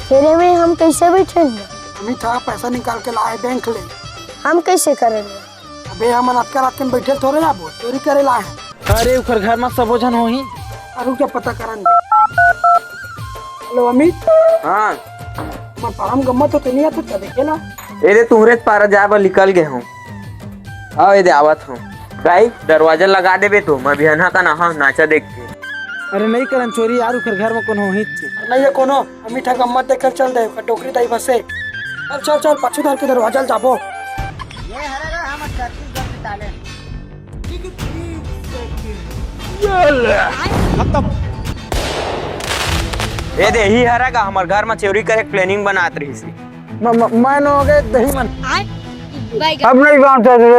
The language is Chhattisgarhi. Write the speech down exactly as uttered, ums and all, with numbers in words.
तेरे में हम कैसे बैठे हैं? अमित हा पैसा निकाल के लाए बैंक ले। हम कैसे करेंगे? अबे हमन अतका रात के बैठे थोड़े आबो, चोरी करे ला है। अरे उखर घर में सबो झन होही। अरे रुक जा, पता करन दे। हेलो अमित। हाँ। मैं पारम गम्मत होते नहीं आता, क्या देखे ना? ए दे तुहरे पारा जाए बर निकल गए हूँ। आओ ए दे आवत हूँ। भाई दरवाजा लगा देबे तो मैं भी अनहा का नहा नाचा देख के। अरे नहीं करन चोरी यार, उखर घर में कोनो होही। नहीं है कोनो। अमित हा गम्मत देखे चल दे, ओकर डोकरी दाई बसे। चल, चल, चल, पाछू धर के दरवाजा ल जाबो। ये हरे गा हमर छत्तीसगढ़ के talent। खत्म। ए दे, ही हरा का हमर घर में चोरी करे के planning बनात रहिस। म-, म-, मैं न हो गए दही मन। अब नहीं बांट सकते।